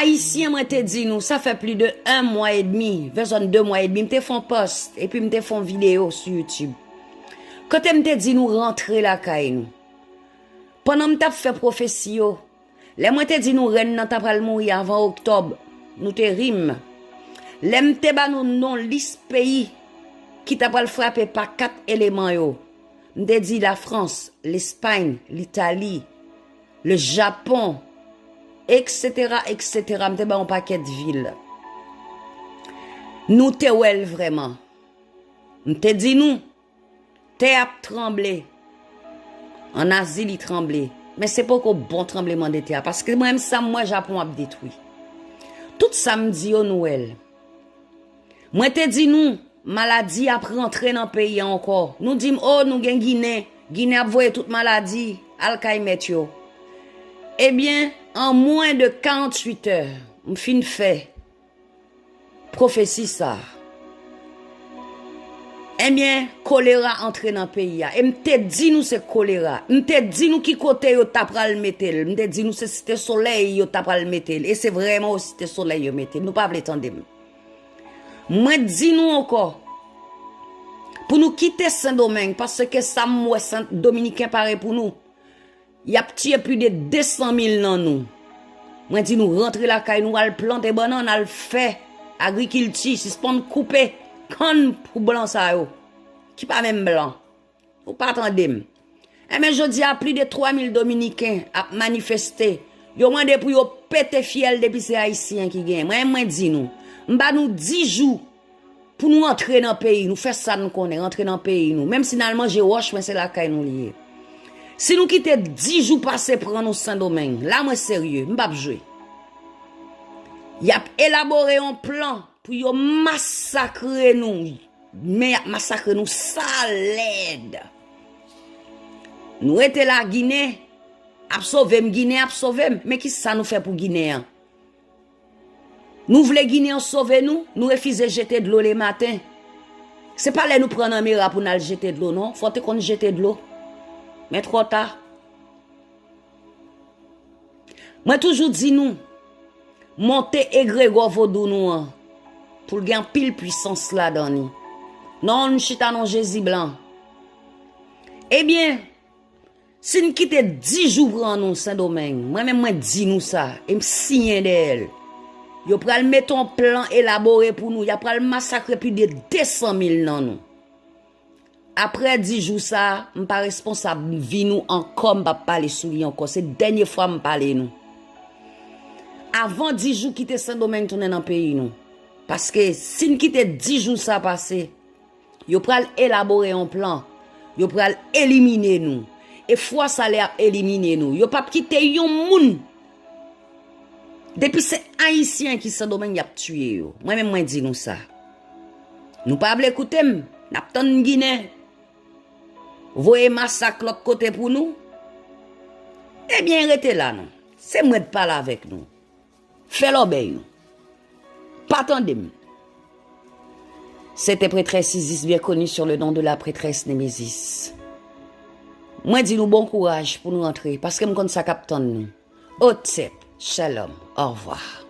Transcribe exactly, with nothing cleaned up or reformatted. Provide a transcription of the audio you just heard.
Ayisyen, mwen te di nou, sa fè plis de un mois et demi, vè zòn de mwa edmi, m te fè yon post, epi m te fè yon videyo sou YouTube. Kote m te di nou rantre lakay nou. Pandan m t ap fè pwofesi yo, lè mwen te di nou rèn nan ta pral mouri avan oktòb, nou te ri m. Lè m te ba nou non lis peyi ki ta pral frape pa kat eleman yo, m te di Lafrans, Lespay, Litali, le Japon, et cetera, et cetera. M te ba yon pakèt vil. Nou te wè l vrèman. M te di nou, tè ap tranble. An Azi, li tranble. Men se poko bon tranbleman de tè a, paske mwen menm sa m wè Japon ap detwi. Tout sa m di yo, nou wè l. Mwen te di nou, maladi ap rantre nan peyi a ankò. Nou di m, o, nou gen Ginen. Ginen ap voye tout maladi al kay mèt yo. Ebyen, an mwen de karanntuit è, m fin fè pwofesi sa a. Ebyen, kolera antre nan peyi a. E m te di nou se kolera. M te di nou ki kote yo ta pral mete l. M te di nou se Site Solèy yo ta pral mete l. E se vrèman o Site Solèy yo mete l. Nou pa vle tande m. Mwen di nou ankò, pou nou kite Sendomeng, paske sa m wè Sen Dominiken pare pou nou. Y ap tiye plis de de san mil nan nou. Mwen di nou rantre lakay nou, al plante bannann, al fè agrikilti, sispann koupe kann pou blan sa yo, ki pa menm blan. Ou pa tande m. Enben, jodi a, plis de twa mil Dominiken ap manifeste. Yo mande pou yo pete fyèl depi se Ayisyen ki genyen. Mwen, mwen di nou, m ba nou dis jou pou nou antre nan peyi nou, fè sa nou konnen, antre nan peyi nou. Menm si n al manje wòch, men se lakay nou li ye. Si nou kite dis jou pase pran nou Sendomeng, la mwen serye, m p ap jwe. Y ap elabore yon plan pou yo masakre nou. Men y ap masakre nou sa lèd. Nou rete la, Ginen ap sove m, Ginen ap sove m. Men ki sa nou fè pou Ginen an? Nou vle Ginen an sove nou, nou refize jete dlo lematen. Se pa lè nou pran nan mera pou n al jete dlo, non. Fò w te konn jete dlo. Men twò ta. Mwen toujou di nou, monte egregò vodou nou an, pou l gen anpil pwisans ladan li. Non, n chita non Jezi blan. Ebyen, si n kite dis jou pran nou Sendomeng, mwen menm mwen di nou sa, e m siyen dèyè l. Yo pral mete yon plan elabore pou nou, y a pral masakre plis de de san mil nan nou. Apre dis jou sa a, m pa responsab vi nou ankò, m p ap pale sou li ankò. Se dènye fwa m pale nou. Avan dis jou, kite Sendomeng tounen nan peyi nou. Paske si n kite dis jou sa pase, yo pral elabore yon plan. Yo pral elimine nou. E fwa sa lè y ap elimine nou, yo p ap kite yon moun. Depi se Ayisyen ki Sendomeng, y ap tiye yo. Mwen menm, mwen di nou sa. Nou pa vle koute m, n ap tann Ginen voye masak lòt kote pou nou. Ebyen, rete la non. Se mwen k pale avèk nou. Fè lòbèy nou. Pa tande m. C'était prêtresse Isis, bien connue sur le nom de la prêtresse Némésis. Mwen di nou bon kouraj pou nou rantre, paske m konn sa k ap tann nou. Otep, shalom, au revoir.